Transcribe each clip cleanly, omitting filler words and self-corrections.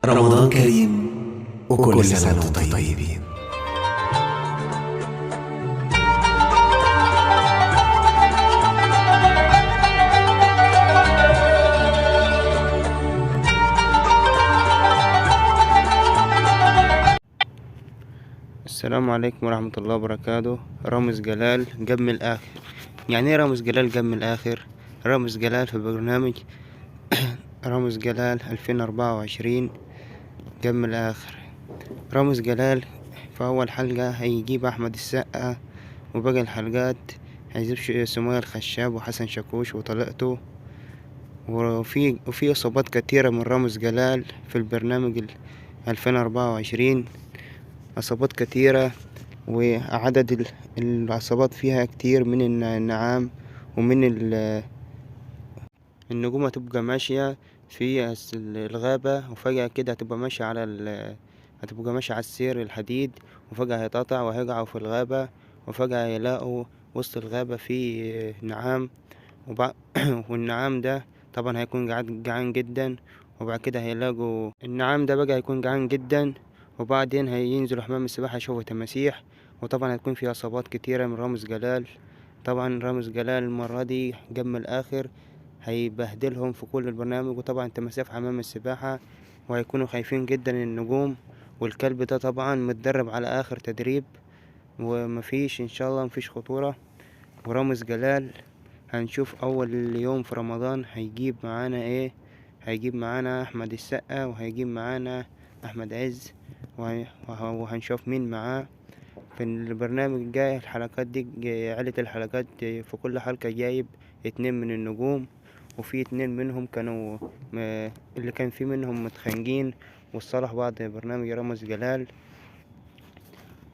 رمضان كريم وكل سنة وانتم طيبين. السلام عليكم ورحمة الله وبركاته. رامز جلال جاب من الآخر. يعني ايه رامز جلال جاب من الآخر؟ رامز جلال في برنامج رامز جلال 2024 جاب من الآخر. رامز جلال في أول حلقة هيجيب أحمد السقا، وباقي الحلقات هيجيب سمية الخشاب وحسن شاكوش وطليقته، وفي إصابات كتيرة من رامز جلال في البرنامج 2024، إصابات كتيرة وعدد العصابات فيها كتير من النعام ومن النجوم. هتبقى ماشية في الغابة وفجأة كده هتبقى ماشية على هتبقى ماشية على السير الحديد، وفجأة هيتقطع وهيقعوا في الغابة، وفجأة هيلاقوا وسط الغابة في نعام، والنعام ده طبعا هيكون جعان جدا، وبعد كده هيلاقوا النعام ده بقى هيكون جعان جدا، وبعدين هينزلوا حمام السباحة يشوفوا تماسيح، وطبعا هتكون في عصابات كتيرة من رامز جلال. طبعا رامز جلال المرة دي جاب من الآخر، هيبهدلهم في كل البرنامج، وطبعا تماسيح في حمام السباحة، وهيكونوا خايفين جدا النجوم، والكلب ده طبعا متدرب على آخر تدريب، ومفيش إن شاء الله مفيش خطورة. ورامز جلال هنشوف أول يوم في رمضان هيجيب معانا إيه، هيجيب معانا أحمد السقا، وهيجيب معانا أحمد عز، وهنشوف مين معاه في البرنامج الجاي. الحلقات دي عيلة الحلقات في كل حلقة جايب 2 من النجوم، وفي 2 منهم كانوا اللي كان في منهم متخانقين والصالح بعض برنامج رامز جلال.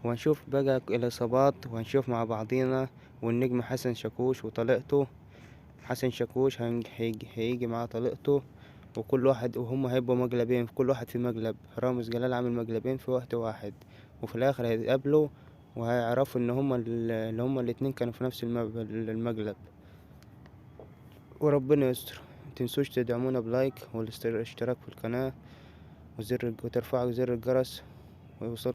وهنشوف بقى الإصابات، وهنشوف مع بعضينا، والنجم حسن شاكوش وطليقته. حسن شاكوش هيجي مع طليقته، وكل واحد وهم هيبقوا مقلبين، في كل واحد في مقلب. رامز جلال عامل مقلبين في وقت واحد، وفي الآخر هيتقابلوا وهيعرفوا إن هما اللي هما الاتنين كانوا في نفس المقلب. وربنا يستر. متنسوش تدعمونا بلايك والاشتراك في القناة وترفعوا زر الجرس ويوصل.